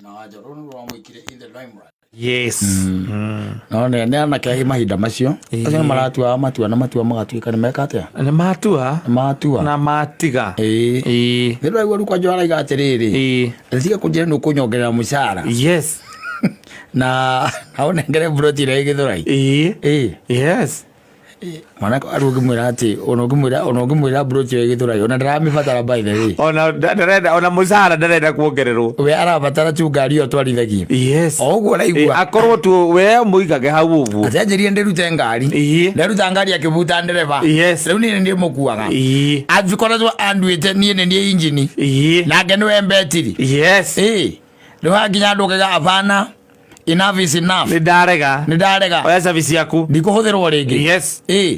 Na Wanjoro nĩ rwamũikire in the limelight. Yes. No nĩ anake a mahinda macio acio nĩ maratuaga matua na matua magatuĩka nĩ meka atĩa? Nĩ matua. Nĩ matua. Na matiga. Ĩĩ. Nĩ ndĩraigua rĩu kwanja araiga atĩrĩrĩ, tiga kũnjĩra nĩ ũkũnyongerera mũcara na na ũnengere mburoti ĩrĩa ĩ Gĩthũrai. Ĩĩ. Mwanake arĩ ũngĩmwĩra atĩ ona ũngĩmwĩra ona ũngĩmwĩra mburoti ĩyo ĩ Gĩthũrai ona ndaramĩbatara by the way. Ona ndarenda ona mũcara ndarenda kuongererwo. We arabatara tu ngari ĩyo twarithagie. O ũguo ũraigua. Akorwo tu we mũigage hau ũguo. Atĩ anjĩrire ndĩrute ngari. Nderuta ngari akĩbuta ndereba. Rĩu niĩ nĩ niĩ mũkuaga. Angĩkoretwo anduĩte niĩ nĩ niĩ injini. Nake nĩwe mbetiri. Ĩĩ. Rĩu hakinya andũ ũkaiga hapana. Enough is enough. Nĩ ndarega. Nĩ ndarega. Oya cabi ciaku. Ndikũhũthĩrwo rĩngĩ. Ĩĩ.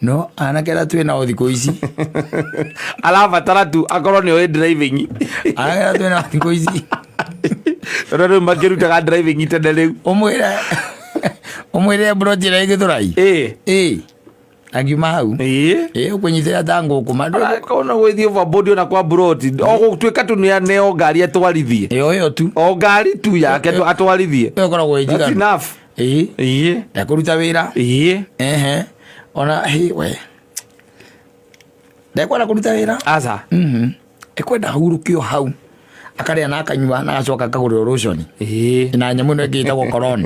No anake arĩa twĩ nao thikũ ici. Arabatara tu akorwo nĩ oĩ driving. Anake arĩa twĩ nao thikũ ici. Tondũ rĩu makĩrutaga driving tene rĩu. Ũmwĩre ũmwĩre mburoti ĩrĩa ĩ Gĩthũrai. Ĩĩ. Ĩĩ. Angiuma hau. Ĩĩ. Ĩĩ ũkũnyitĩra ta ngũkũma. Ona gwĩthiĩ overboard ona kwa mburoti. O gũtuĩka tu nĩ aneo ngari atwarithie. Ĩyo ĩyo tu. O ngari tu yake tu atwarithie. Ĩyo ĩkoragwo ĩ That's njiganu. enough. Ĩĩ. Ĩĩ. Ndekũruta wĩra. Ĩĩ. Ehe. Ona hĩ we. Ndekwenda kũruta wĩra. Aca. Ekwenda ahurũkio hau. Akarĩa na akanyua na agacoka akagũrĩrwo rũconi. Ĩĩ. Na nyamũ ĩno ĩngĩ ĩtagwo koroni.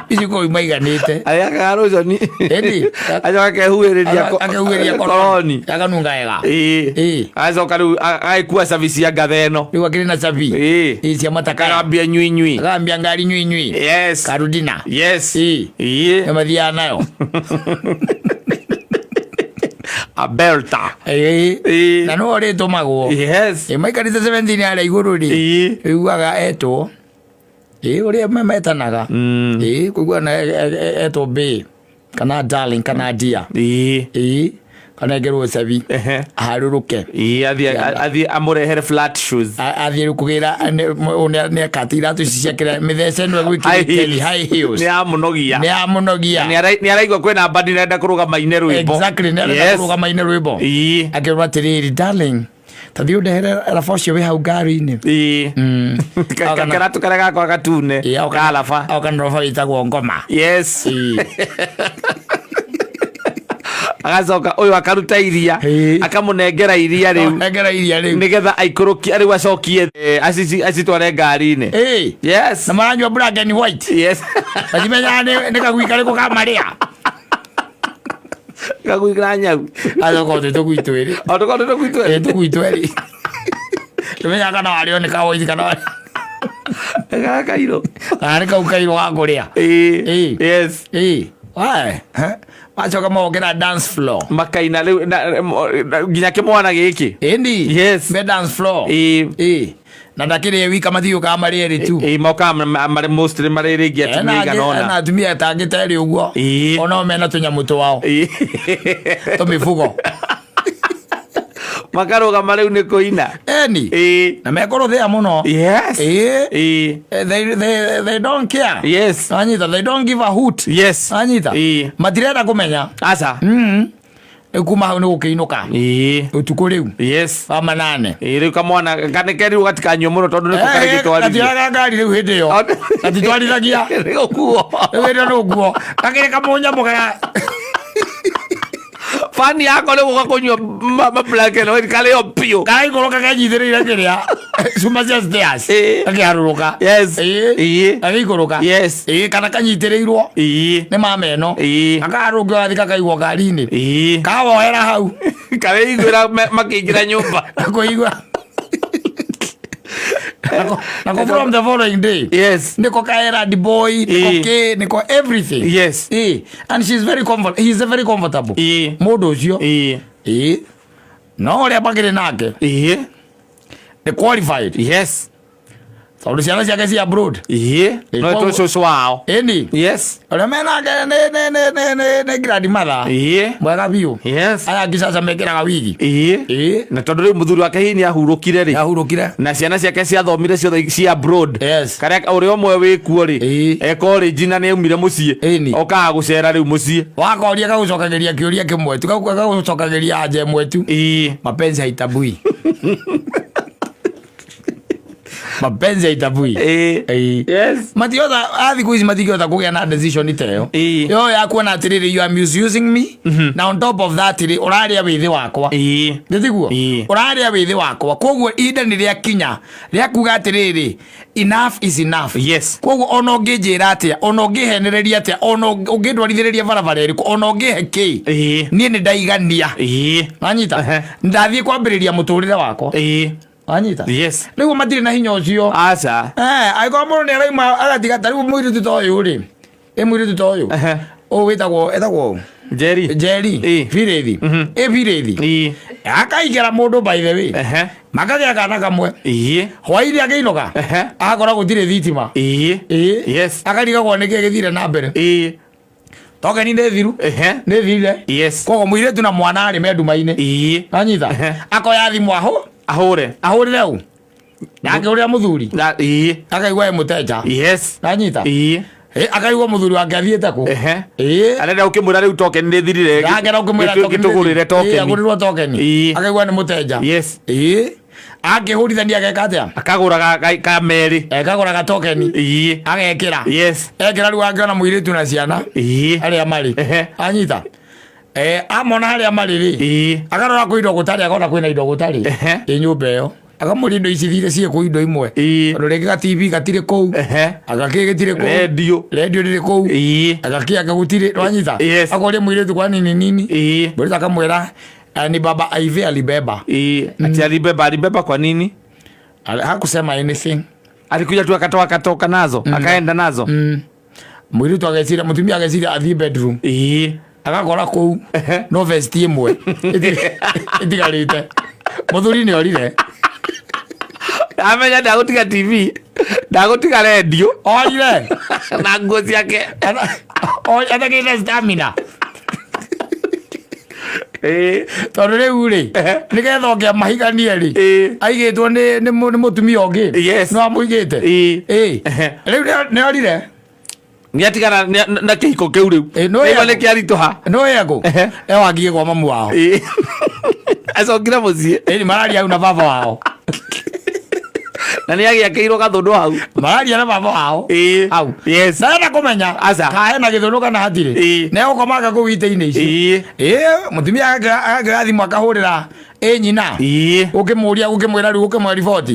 Ici kũu maiganĩte. Arĩakaga rũconi. Ĩni. Acoka akehuhĩrĩria Akehuhĩrĩria koroni. Akanunga wega. Ĩĩ. Ĩĩ. Agacoka rĩu agĩkua cabi cia ngatha ĩno. Rĩu akĩrĩ na cabi. Ĩĩ. Ĩĩ cia matakara. Akagambia nyui nyui. Agambia ngari nyui nyui. Yes. Karudina. Yes. Ĩĩ. Ĩĩ. Nĩ mathiaga nayo. A belta. Ĩĩ. Ĩĩ. Na no ũrĩtũmagwo. Yes. Ĩ maikarĩte 17 harĩa igũrũ rĩ. Ĩĩ. Ũiguaga etwo. Ĩĩ ũrĩa metanaga. Ĩĩ kũigua na etwo bae kana darling kana dear. Ĩĩ. Ĩĩ kana ekerwo cabi. Ehe. Aharũrũke. Ĩĩ athiĩ athiĩ amũrehere flat shoes. Athiĩ rĩu kũgĩra nĩ akate iratũ ici ciake mĩthece ĩno High egwĩkĩrĩte heels. high heels. Nĩ amũnogia. Nĩ amũnogia. Nĩ araigua kwĩna mbandi nenda kũrũgama ine rwĩmbo. Exactly nĩ arenda Yes. kũrũgama ine rwĩmbo. Ĩĩ. Akĩrwo atĩrĩrĩ darling ta thiĩ ũndehere raba ũcio wĩ hau ngari-inĩ. Ĩĩ. Karatũ karĩa gakwa gatune. Ĩĩ, Karaba. oka na raba wĩtagwo ngoma. Yes. Ĩĩ. Agacoka ũyũ akaruta iria. Ĩĩ. Akamũnengera iria rĩu. Nengera iria rĩu. Nĩgetha aikũrũkie rĩu acokie acitware ngari-inĩ. Ĩĩ. Yes. Na maranyua black and white. Yes. Matimenyaga nĩ kagui karĩkũ kamarĩa. Kagui ka nyau. Acoka ũtĩ tũgui twĩrĩ. O tũkorwo tũgui Ĩĩ twĩrĩ. tũgui twĩrĩ. Tũmenyaga kana warĩo nĩ kawoithi kana warĩo. Kana kairũ. Kana nĩ kau kairũ ga kũrĩa. Ĩĩ. Ĩĩ. Yes. Ĩĩ. Wae. Macoka mokĩra dance floor. Makaina rĩu nginya kĩmwana gĩkĩ. Ĩndi. Yes. Me dance floor. Ĩĩ. Ĩĩ. Na ndakĩrĩ wika mathiũkaga marĩ erĩ tu. Ĩĩ mokaga marĩ mostly marĩ rĩngĩ atumia igana Ena ũna. atumia tangĩ ta erĩ ũguo. Ĩĩ. Onao mena tũnyamũ twao. Ĩĩ. Tũmĩbugo. Makarũgama rĩu nĩ kũina. Eni. Ĩĩ. Na mekũrũthĩa mũno. Yes. Ĩĩ. Ĩĩ. They don't care. Yes. Anyita, they don't give a hoot. Yes. Anyita. Ĩĩ. Matirenda kũmenya. Aca. Rĩu kuma hau nĩ gũkĩinũka. Ĩĩ. Ũtukũ rĩu. Yes. Wa manane. Ĩĩ rĩu kamwana kaneke rĩu gatikanyue mũno tondũ nĩko karĩgĩtwarithia. Gatioyaga ngari rĩu hĩndĩ ĩyo. Gatitwarithagia. Nĩ gũkuo. Rĩu hĩndĩ ĩyo nĩ gũkuo. Gakĩrĩ kamũnyamũ karĩa. Bani yako nĩ gũka kũnyua ma black and white karĩo biũ. Karaikũrũka kenyitĩrĩire kĩrĩa. Cuma cia stairs. Ĩĩ. Gakĩharũrũka. Yes. Ĩĩ. Ĩĩ. Gagĩikũrũka. Yes. Ĩĩ kana kanyitĩrĩirwo. Ĩĩ. Nĩ mama ĩno. Ĩĩ. Gakaharũrũkio gathi gakaigwo ngari-inĩ. Ĩĩ. Kawoera hau. Karĩiguĩra makĩingĩra nyũmba. Kũigua. Nako from the following day. Yes. Niko ka errand boy, niko Ĩĩ. kĩ, niko everything. Yes. Ĩĩ. And she's very comfort he's very comfortable. Ĩĩ. Mũndũ ũcio. Ĩĩ. Ĩĩ. No ũrĩa makĩrĩ nake Ĩĩ. nĩ qualified. Yes. Tondũ ciana ciake ci abroad. Ĩĩ. Ĩĩ, No koguo- tũ cũcũ wao. Ĩni. Yes. Ũrĩa menake nĩ grandmother. Ĩĩ. Mwega biũ. Yes. Aya angĩ caca mekĩraga wigi. Ĩĩ. Ĩĩ. Na tondũ rĩu mũthuri wake hihi nĩ ahurũkire rĩ. Ahurũkire. Na ciana ciake ciathomire ciothe ci abroad. Yes. Karĩa ũrĩa ũmwe wĩkuo rĩ. Ĩĩ. E college na nĩ aumire mũciĩ. Ĩni. Okaga gũcera rĩu mũciĩ. Wakoria gagũcokagĩria kĩũria kĩmwe tu gagũcokagĩria anja ĩmwe tu. Ĩĩ. Mapenzi haitabui. Mapenzi haitambui. Ĩĩ. Ĩĩ. Yes. Matiota a thikũ ici matingĩhota kũgĩa na decision ta ĩyo. Ĩĩ. Yo ya kuona atĩrĩrĩ, you are misusing me, na on top of that rĩ, ũrarĩa wĩthĩ wakwa. Nĩtiguo? Ĩĩ. Ũrarĩa wĩthĩ wakwa, koguo ihinda nĩ rĩakinya rĩa kuga atĩrĩrĩ, enough is enough. Koguo ona ũngĩnjĩra atĩa, ona ũngĩhenereria atĩa, ona ũngĩndwarithĩrĩria barabara ĩrĩkũ, ona ũngĩhe kĩ, niĩ nĩ ndaigania. Wanyita? Ndathiĩ kwambĩrĩria mũtũrĩre wakwa. Wanyita? Yes. Rĩu matirĩ na hinya ũcio. Aca. Eh, angĩkorwo mũndũ nĩ arauma agatiga ta rĩu mũirĩtu ta ũyũ rĩ, ĩ mũirĩtu ta ũyũ ũyũ wĩtagwo etagwo ũ? Njeri. Njeri. Birĩthi ĩ birĩthi. Akaingĩra mũndũ, by the way, makagĩa kana kamwe. Hwainĩ akĩinũka, akora gũtirĩ thitima. Ĩĩ. Akarigagwo nĩkĩ gĩthire na mbere. Token nĩ thiru. Nĩ thirire. Koguo mũirĩtu na mwana arĩ me nduma-inĩ. Anyita? Akoya thimũ ahũ Ahũre. Ahũrĩre ũ? Nake ũrĩa mũthuri Na akaigua ĩ mũteja. Nanyita? Akaigua mũthuri wake athiĩte kũ. Arenda ũkĩmwĩra rĩu token nĩ thirire. Ndagera ũkĩmwĩra token. Gĩtũgũrĩre token. Agũrĩrwo token. Akaigua nĩ mũteja. Ĩĩ, akĩhũrithania ageka atĩa? Akagũra ka merĩ. Akagũra ga token. Agekĩra. Ekĩra, rĩu angĩona mũirĩtu na ciana harĩa marĩ. Anyita? Amona harĩa marĩ rĩ, akarora kwĩ indo gũtarĩ, akona kwĩna indo gũtarĩ. Ĩ nyũmba ĩyo, akamũria indo ici thire ciĩ kũu, indo imwe. Tondũ rĩngĩ ga TV gatirĩ kũu. Agakĩ gĩtirĩ kũu. Redio. Redio ndĩrĩ kũu. Agakĩ anga gũtirĩ, nwanyita? Akoria mũirĩtu kwa nini nini. Mũirĩtu akamwĩra, "Ni baba Aive alibeba." Ati alibeba? Alibeba kwa nini? Hakusema anything. Alikuja tu akatoa, akatoka nazo, akaenda nazo. Mũirĩtu ageciria, mũtumia ageciria athiĩ bedroom, agakora kũu no vest ĩmwe ĩtigarĩte. Mũthuri nĩ orire. Amenya ndagũtiga TV, ndagũtiga redio. Orire. Na nguo ciake. Athakĩte stamina. Tondũ rĩu rĩ, nĩgetha ũngĩamahiganie rĩ, aigĩtwo nĩ mũtumia ũngĩ. No amũigĩte. Ĩĩ. Rĩu nĩ orire. Nĩ atigana na kĩhiko kĩu rĩu. No Nĩguo nĩ kĩaritũha. No yegũ ewangie kwa mamu wao. Acokire mũciĩ. Ĩni mararia hau na baba wao. Na nĩ agĩakĩirwo gathũndũ hau. Mararia na baba wao hau. Ndarenda kũmenya Aca. kana hena gĩthũnũ kana hatirĩ. Na egũkomanga kũu itĩ-inĩ icio. Ĩĩ, mũtumia agakĩoya thimũ akahũrĩra ĩ nyina. Ũkĩmũria, ũkĩmwĩra rĩu, ũkĩmwĩra riboti.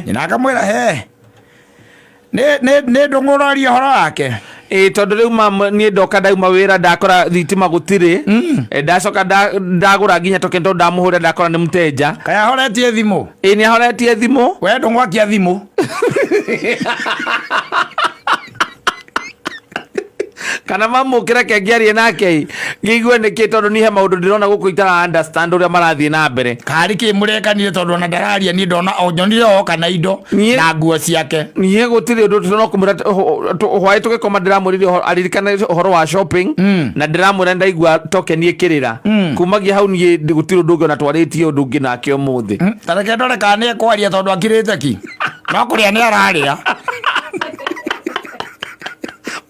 Nyina akamwĩra, he nĩ ndũng'ũraria ũhoro wake. Ĩĩ, tondũ rĩu ma niĩ ndoka, ndauma wĩra, ndakora thitima gũtirĩ. Ndacoka ndagũra nginya token, tondũ ndamũhũrĩra ndakora nĩ mũteja. Kaĩ ahoretie thimũ? Ĩĩ, nĩ ahoretie thimũ. We ndũng'wakia thimũ. Kana mamũkĩre ke ngĩarie nake ngĩigue nĩkĩ, tondũ niĩ he maũndũ ndĩrona gũkũ itara understand ũrĩa marathiĩ na mbere. Karĩ kĩ mũrekanire? Tondũ ona ndararia, niĩ ndona o nyonire oka na indo na nguo ciake. Niĩ gũtirĩ ũndũ, no kũmwĩra hwaĩ tũgĩkoma ndĩramwĩrire aririkane ũhoro wa shopping, na ndĩramwĩra ndaigua token ĩkĩrĩra. Kumagia hau niĩ gũtirĩ ũndũ ũngĩ ona twarĩtie ũndũ ũngĩ nake ũmũthĩ. Ta reke ndore kana nĩ ekwaria, tondũ akirĩte ki, no kũrĩa nĩ ararĩa.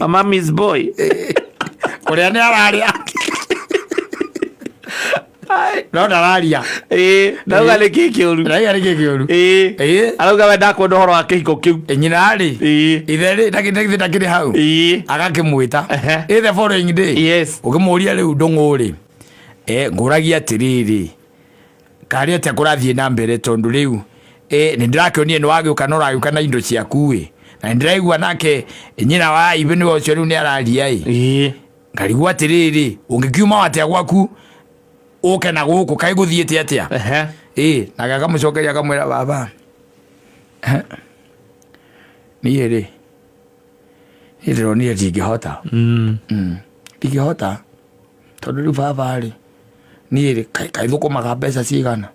Mama miss boy. Kũrĩa nĩ ararĩa, no ndararia. Ĩĩ, ndauga nĩ kĩ kĩũru? Ndaiga nĩ kĩ kĩũru? Ĩĩ. Arauga we ndakwenda ũhoro wa kĩhiko kĩu. Nyina rĩ, ithe rĩ, ndagĩtĩ ndakĩrĩ hau. Agakĩmwĩta ĩ the following day. Ũkĩmũria rĩu ndũng'ũ rĩ, ngũragia atĩrĩrĩ, karĩ atĩa kũrathiĩ na mbere? Tondũ rĩu nĩ ndĩrakĩonire nĩ wagĩũka na ũragĩũka na indo ciaku ĩ, na nĩ ndĩraigua nake nyina wa ibe nĩwe ũcio rĩu nĩ araria ĩ. Ngarigwo atĩrĩrĩ, ũngĩkiuma atĩa gwaku ũke na gũkũ? Kaĩ gũthiĩte atĩa? Ĩ, nake akamũcokeria akamwĩra, baba, niĩ rĩ, niĩ ndĩronire ndingĩhota. Ndingĩhota tondũ rĩu baba rĩ, niĩ rĩ, kaĩ thũkũmaga mbeca cigana?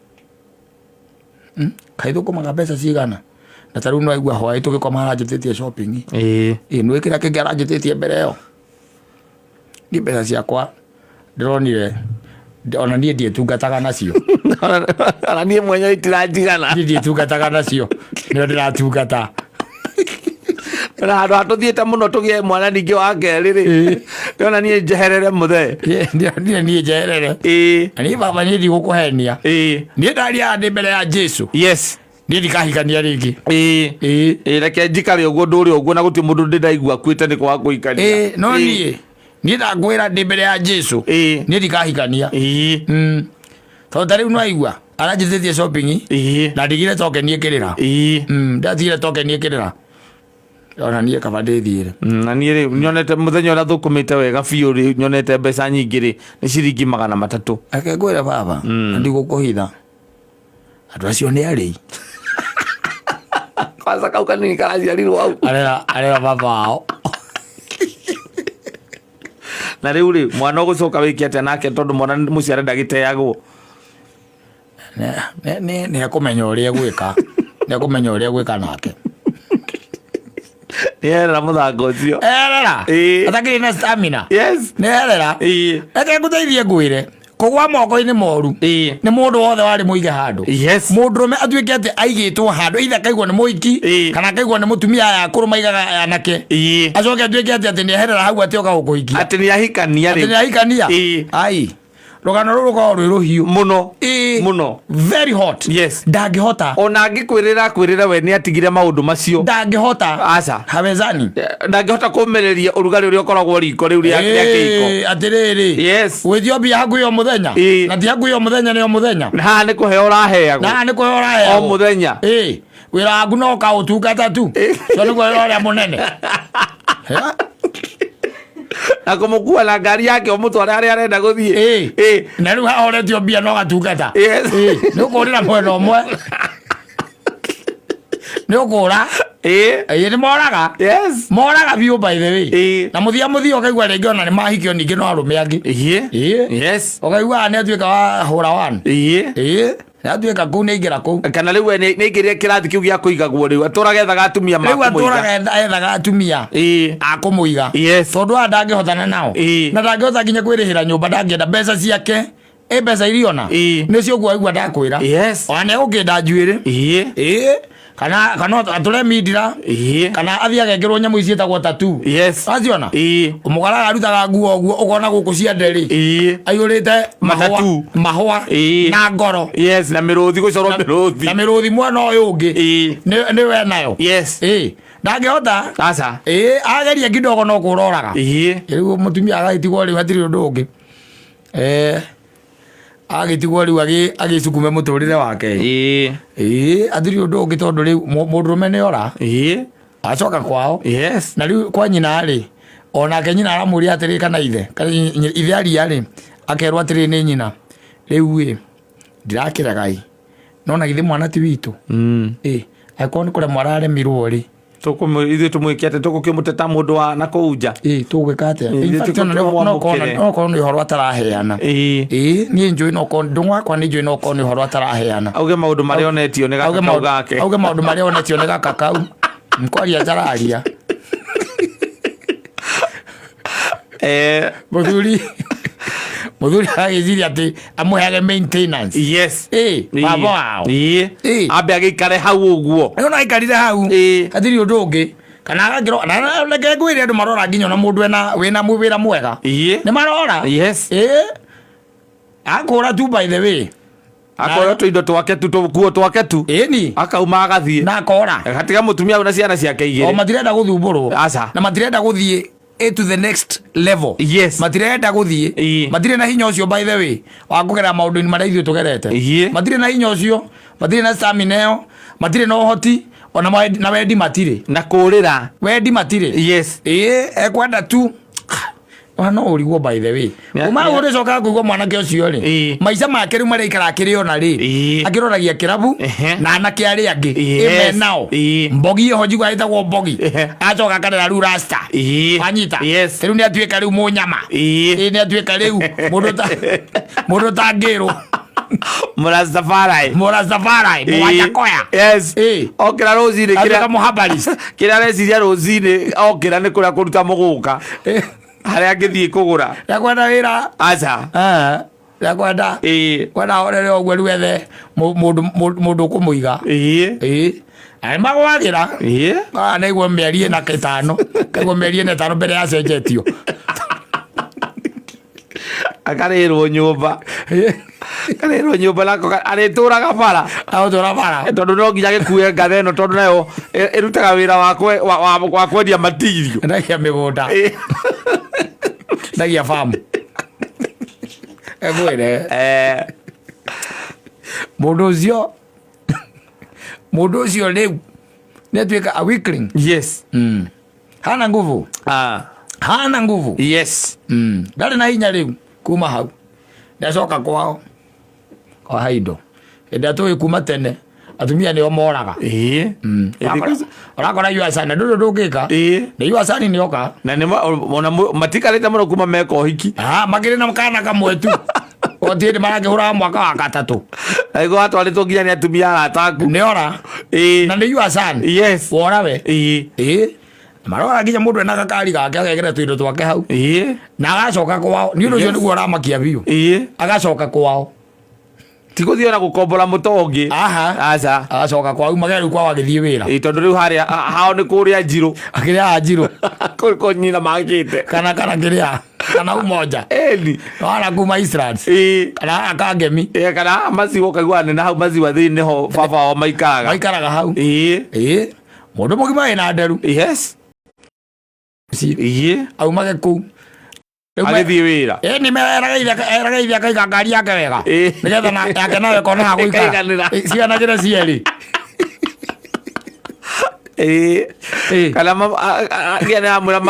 Kaĩ thũkũmaga mbeca cigana? Na ta rĩu no aigua hwaĩ tũgĩkoma aranjĩtĩtie shopping. Ĩ nĩ kĩrĩa kĩngĩ aranjĩtĩtie mbere ĩyo, niĩ mbeca ciakwa ndĩronire ona niĩ ndiĩtungataga nacio. Ona niĩ mwenyewe itiranjigana. Niĩ ndiĩtungataga nacio, nĩo ndĩratungata. Na handũ ha tũthiĩte mũno tũgĩe mwana ningĩ wa kerĩ rĩ, ndĩrona niĩ njeherere mũthee. Niĩ njeherere. Na niĩ baba, niĩ ndigũkũhenia. Niĩ ndaria ndĩ mbere ya Jesu. Niĩ ndikahikania rĩngĩ. Ĩĩ. Ĩĩ. Ĩĩ, reke njikare ũguo ndũre ũguo na gũtirĩ mũndũ ndĩ ndaigua akuĩte nĩ kwaga kũhikania. Ĩĩ, no Ĩĩ. niĩ niĩ ndakwĩra ndĩ mbere ya Jesu. Ĩĩ. Niĩ ndikahikania. Ĩĩ. Tondũ ta rĩu nĩwaigua aranjĩtĩtie shopping Ĩĩ. na ndigire token ĩkĩrĩra. Ĩĩ. Ndatigire token ĩkĩrĩra. Ona niĩ kaba ndĩthiĩre. Na niĩ rĩ, nyonete mũthenya ũrĩa thũkũmĩte wega biũ rĩ, nyonete mbeca nyingĩ rĩ, nĩ ciringi 300. Reke ngwĩre baba, na ndigũkũhitha. Andũ acio nĩ arĩi. Kwanza kau kanini karaciarirwo hau. Arera arera baba wao. Na rĩu rĩ, mwana ũgũcoka wĩke atĩa nake tondũ mwana mũciare ndagĩteagwo? Nĩ ekũmenya ũrĩa egwĩka. Nĩ ekũmenya ũrĩa egwĩka nake. Nĩ erera mũthako ũcio. Erera. Ĩĩ. Atakĩrĩ na stamina. Yes. Nĩ erera. Ĩĩ. Reke ngũteithie ngwĩre. Kũgwa moko-inĩ moru. Ĩĩ. Nĩ mũndũ wothe warĩ mũige handũ. Yes. Mũndũrũme atuĩke atĩ aigĩtwo handũ either akaigwo nĩ mũhiki Ĩĩ. kana akaigwo nĩ mũtumia aya akũrũ maigaga anake. Ĩĩ. Acoke atuĩke atĩ atĩ nĩeherera hau atĩ oka gũkũhikia. Atĩ nĩ ahikania Atĩ rĩu. nĩahikania. Ĩĩ. Ai. Rũgano rũrũ rũkoragwo rwĩ rũhiũ. Mũno. Ĩĩ. Mũno. Very hot. Yes. Ndangĩhota. Ona angĩkwĩrĩra akwĩrĩre we nĩ atigire maũndũ macio. Ndangĩhota. Aca. Hawezani. Ndangĩhota kũmĩrĩria ũrugarĩ ũrĩa ũkoragwo riko rĩu rĩa rĩa kĩhiko. Ĩĩ, atĩrĩrĩ. Yes. Gwĩtio mbia hakuhĩ o mũthenya. Ĩĩ. Na ti hakuhĩ o mũthenya nĩ o mũthenya. Na haha nĩ kũheo ũraheagwo. Na haha nĩ kũheo ũraheagwo. O mũthenya. Ĩĩ. Wĩra waku no kaũtungata tu. Cio nĩguo wĩra ũrĩa mũnene. Na kũmũkua na ngari yake ũmũtware harĩa arenda gũthiĩ. Ĩĩ. Ĩĩ. Na rĩu haha ũretio mbia no gatungata. Yes. Ĩĩ. Nĩ ũkũrĩra mwena ũmwe. Nĩ ũkũra. Ĩĩ. Ĩĩ nĩ moraga. Yes. Moraga biũ by the way. Ĩĩ. Na mũthia mũthia ũkaigua rĩngĩ ona nĩ mahikio ningĩ no arũme angĩ. Ĩĩ. Ĩĩ. Yes. Ũkaigua nĩ atuĩka wa hũra one. Ĩĩ. Ĩĩ. Nĩ atuĩka kũu nĩ aingĩra kũu. Kana rĩu we nĩ aingĩrire kĩrathi kĩu gĩa kũigagwo rĩu atũraga ethaga atumia ma Rĩu kũmũiga. atũraga ethaga atumia. Ĩĩ. A kũmũiga. Yes. Tondũ aya ndangĩhotana nao. Ĩĩ. Na ndangĩhota nginya kwĩrĩhĩra nyũmba ndangĩenda mbeca ciake. Ĩ mbeca iriona. Ĩĩ. Nĩcio ũguo aigua ndakwĩra. Yes. Ona nĩ egũkĩnda njuĩrĩ. Ĩĩ. Ĩĩ. Kana kana atũre mindira. Ĩĩ. Kana athiĩ agekĩrwo nyamũ ici ciĩtagwo tattoo. Yes. Waciona? Ĩĩ. Mũgaraga arutaga nguo ũguo ũkona gũkũ ciande rĩ. Ĩĩ. Aiyũrĩte mahũa Matatu. mahũa Ĩĩ. na ngoro. Yes, na mĩrũthi gũcorwo mĩrũthi. Na mĩrũthi mwena ũyũ ũngĩ. Ĩĩ. Nĩ nĩ we nayo. Yes. Ĩĩ. Ndangĩhota. Aca. Ĩĩ ageria kidogo no kũroraga. Ĩĩ. Rĩu mũtumia agagĩtigwo rĩu hatirĩ ũndũ ũngĩ. Agĩtigwo rĩu agĩcukume mũtũrĩre wake. Ĩĩ. Ĩĩ hatirĩ ũndũ ũngĩ tondũ rĩu mũndũrũme nĩ ora. Ĩĩ. Acoka kwao. Yes. Na rĩu kwa nyina rĩ, onake nyina aramũria atĩrĩ kana ithe, kana ithe aria rĩ, akerwo atĩrĩ nĩ nyina, rĩu ĩ, ndirakĩrega ĩ, no na githĩ mwana ti witũ? Ĩ, angĩkorwo nĩ kũremwo araremirwo rĩ, Ithuĩ tũmwĩke atĩa? Tũgũkĩmũteta mũndũ wa na kũu nja? Ĩ, tũgwĩka atĩa? Ĩ, In fact, ona no korwo tũmwamũkĩre. no korwo nĩ ũhoro ataraheana. Ĩ. Ĩ, niĩ njũĩ no korwo, ndũng'ũ wakwa nĩ njũĩ no korwo nĩ ũhoro ataraheana. Auge maũndũ marĩa onetio nĩ gaka kau gake. Auge maũndũ marĩa onetio nĩ gaka kau. Nkwaria atararia. Mũthuri mũthuri agagĩciria atĩ amũheage maintenance. Yes. Ĩ, baba wao. Ĩ. Ĩ. Ambe agĩikare hau ũguo. Rĩu no aikarire hau. Ĩ. Hatirĩ ũndũ ũngĩ. Kana agakĩrora, na reke ngwĩre andũ marora nginya ona mũndũ ena wĩna wĩra mwega. Ĩ. Nĩ marora. Yes. Ĩ. Akũra tu by the way. Akoya tũindo twake tu tũkuo twake tu. Ĩni. Akauma agathiĩ. Na akora. Agatiga mũtumia na ciana ciake O igĩrĩ. matirenda gũthumbũrwo. Aca. Na matirenda gũthiĩ to the next level. Yes. Matirenda gũthiĩ. Ĩĩ. Matirĩ na hinya ũcio by the way wa kũgerera maũndũ-inĩ marĩa ithuĩ tũgerete. Ĩĩ. Matirĩ na hinya ũcio, matirĩ na stamina ĩyo, matirĩ na ũhoti, ona na wendi matirĩ. Na kũrĩra. Wendi matirĩ. Yes. Ĩĩ, ekwenda tu. Ona no ũrigwo by the way. Kuma hau ũrĩcokaga kũigua mwanake ũcio rĩ. Ĩĩ. Maica make rĩu marĩa aikaraga akĩrĩona rĩ. Ĩĩ. Akĩroragia kĩrabu Ehe. na anake arĩa angĩ. Yes. Ĩ me nao. Ĩĩ. Mbogi ĩho njiguaga ĩtagwo Mbogi. Ehe. Acoka akarera rĩu rasta. Ĩĩ. Wanyita. Yes. Rĩu nĩ atuĩka rĩu mũnyama. Ĩĩ. Ĩĩ nĩ atuĩka rĩu mũndũ ta mũndũ ũtangĩrwo. Mũrastafari. Mũrastafari, mũwanjakoya. Yes. Ĩĩ. Okĩra rũcinĩ Atuĩka kĩrĩa mũhabarist. kĩrĩa areciria rũcinĩ okĩra nĩ kũrĩa kũruta mũgũka. Harĩa angĩthiĩ kũgũra. Ndakwenda wĩra. Aca. Ndakwenda. Ĩĩ. Kwenda horere ũguo rĩu ethe mũndũ ũkũmũiga. Ĩĩ. Ĩĩ. Na nĩmagwagĩra. Ĩĩ. Naigua mĩeri ĩna ĩtano. Kaigua mĩeri ĩna ĩtano mbere yacenjetio. Akarĩrwo nyũmba. Karerwo nyũmba nako arĩtũraga bara. Agũtũra bara. Tondũ no nginya gĩkue ngatha ĩno, tondũ nayo ĩrutaga wĩra wa kwendia matirio. Ndagia mĩgũnda. Ndagia famu egwĩre. Mũndũ ũcio rĩu nĩ atuĩka a weakling. Hana nguvu. Hana nguvu. Ndarĩ na hinya rĩu. Kuma hau nĩacoka kwao kwa haindo hĩndĩ ĩrĩa tũĩ kuma tene atumia nĩo moraga. Ũrakora yuacani na ndũrĩ ũndũ ũngĩka. Nĩ yuacani nĩoka. Na nĩ ona matikarĩte mũno kuma meka ũhiki. Ah, makĩrĩ na kana kamwe tu otiĩ nĩ marakĩhũraga mwaka wa gatatũ. Aigua watwarĩtwo nginya nĩ atumia arata aku. Nĩora. Na nĩ yuacani. Wora we. Ĩĩ, marora nginya mũndũ ena gakari gake agekĩra tũindo twake hau. Na agacoka kwao nĩ ũndũ ũcio. Nĩguo ũramakia biũ. Agacoka kwao. Ti gũthiĩ ona gũkombora mũtongi. Aha. Aca. Agacoka kwao umage rĩu kwao agĩthiĩ wĩra. Tondũ rĩu harĩa hao nĩ kũrĩa njirũ. Akĩrĩa njirũ. Kũ nyina makĩte. Kana kĩrĩa kana umoja. Ĩni. Wala kuma Eastlands. Kana haha Kangemi. Kana haha maziwa ũkaigua nĩ na hau maziwa thĩinĩ nĩho baba wao maikaraga. Maikaraga hau. Ĩĩ, mũndũ mũgima wĩna nderu. Aumage kũu. Agĩthiĩ wĩra. Ĩĩ, nĩ eraga ithe akaiga ngari yake wega. Nĩgetha na yake nayo ĩkona ha gũikara. Ĩkaiganĩra. Ciganagĩre cierĩ. Kana nginya nĩaramwĩra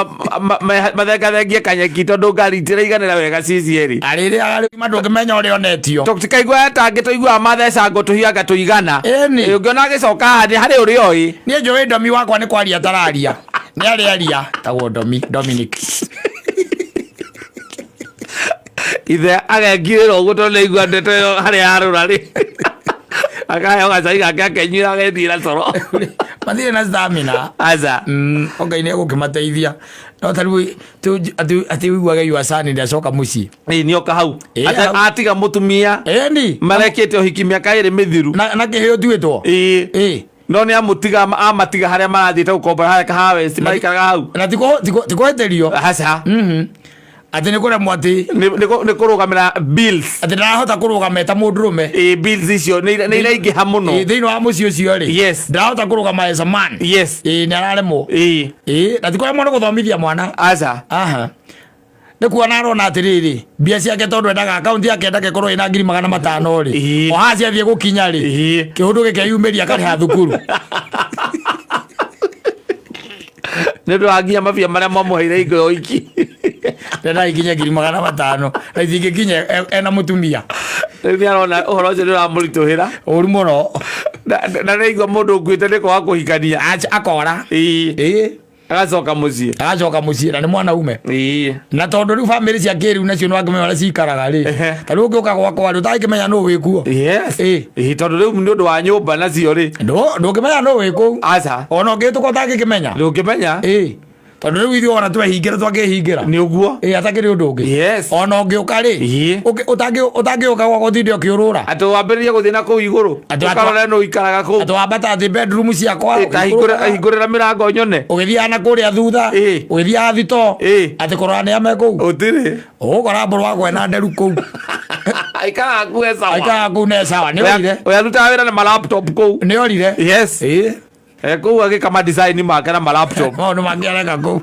mathengathengie kanyeki tondũ ngari itiraiganĩra wega ci cierĩ. Arĩrĩaga rĩu ma ndũngĩmenya ũrĩa onetio. Tũtikaigua tangĩ tũiguaga mathecango tũhianga tũigana. Ĩni. Ũngĩona agĩcoka haha nĩ harĩ ũrĩa oĩ. Niĩ njũĩ ndomi wakwa nĩ kwaria tararia nĩ arĩaria tagwo ndomi Dominic. Ithe agekirĩra ũguo tondũ nĩaigua ndeto ĩyo harĩa yarũra rĩ, akaheo gacai gake akenyuĩra agethiĩra toro. Matirĩ na stamina. Aca. Ngai nĩ egũkĩmateithia no ta rĩu atĩ ũiguage yuacani nĩacoka mũciĩ. Ĩĩ, nĩoka hau. Hau. Atiga mũtumia. Ĩni. Marekĩte ũhiki mĩaka 2 mĩthiru. Na kĩheo tuĩtwo. Ĩĩ. No nĩ amũtiga amatiga harĩa marathiĩte gũkombora harĩa Kahawa West maikaraga hau. Na tikũhĩtĩrio. Aca. Atĩ nĩ kũremwo atĩ Nĩ kũrũgamĩra bills. Atĩ ndarahota kũrũgama eta mũndũrũme. Ĩĩ, bills icio nĩ iraingĩha mũno. Ĩĩ, thĩinĩ wa mũciĩ ũcio rĩ. Ndarahota kũrũgama as a man. Ĩĩ, nĩ araremwo. Ĩĩ, na ti kũremwo nĩ gũthomithia mwana. Aca. Aha, nĩ kuona arona atĩrĩrĩ mbia ciake tondũ endaga akaunti yake endaga ĩkorwo ĩna 500,000 rĩ. O haha ciathiĩ gũkinya rĩ, kĩũndũ gĩkeyumĩria akarĩha thukuru. Nĩ ũndũ wa nginya mabia marĩa mamũheire hingo ya ũhiki. Ndenda ikinye 500,000 na itingĩkinya ena mũtumia. Rĩu nĩ arona ũhoro ũcio nĩ ũramũritũhĩra. Ũru mũno. Na nĩaigua mũndũ ũkuĩte nĩ kwaga kũhikania. Akora. Ĩĩ. Agacoka mũciĩ. Agacoka mũciĩ na nĩ mwanaume. Na tondũ rĩu bamĩrĩ cia kĩrĩu nacio nĩ wakĩmenya ũrĩa cikaraga rĩ. Ta rĩu ũngĩũka gwakwa rĩ ũtangĩkĩmenya nũ wĩkuo. Ĩĩ, tondũ rĩu nĩ ũndũ wa nyũmba nacio rĩ. Ndũngĩmenya nũ wĩ kũu. Aca. Ona ũngĩhĩtũka ũtangĩkĩmenya. Ndũngĩmenya. Ĩĩ, tondũ rĩu ithuĩ ona twehingĩra twakĩhingĩra. Nĩ ũguo. Ĩĩ, atakĩrĩ ũndũ ũngĩ. Ona ũngĩũka rĩ, ũtangĩũka gwakwa ũtinde ũkĩũrũra. Atĩ wambĩrĩrie gũthiĩ na kũu igũrũ. Ũkarora nũ ũikaraga kũu. Atĩ wambata atĩ bedroom ciakwa. Ĩĩ, ta hingũrĩra mĩrango nyone. Ũgĩthiaga na kũrĩa thutha. Ũgĩthiaga thitoo. Atĩ kũrora nĩa me kũu. Gũtirĩ. Ũgũkora mbũrũ wakwa ena nderu kũu. Aikaraga kũu e sawa. Aikaraga kũu ne sawa. Nĩ orire. Ũrĩa arutaga wĩra na ma laptop kũu. Nĩ orire. Yes. Kũu agĩka ma design make na ma laptop. Maũndũ mangĩ areka kũu.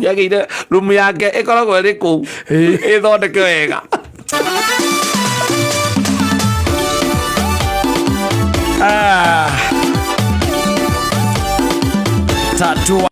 Yagĩire room yake ĩkoragwo ĩrĩ kũu. Ĩthondeke wega. Ah. Tatua.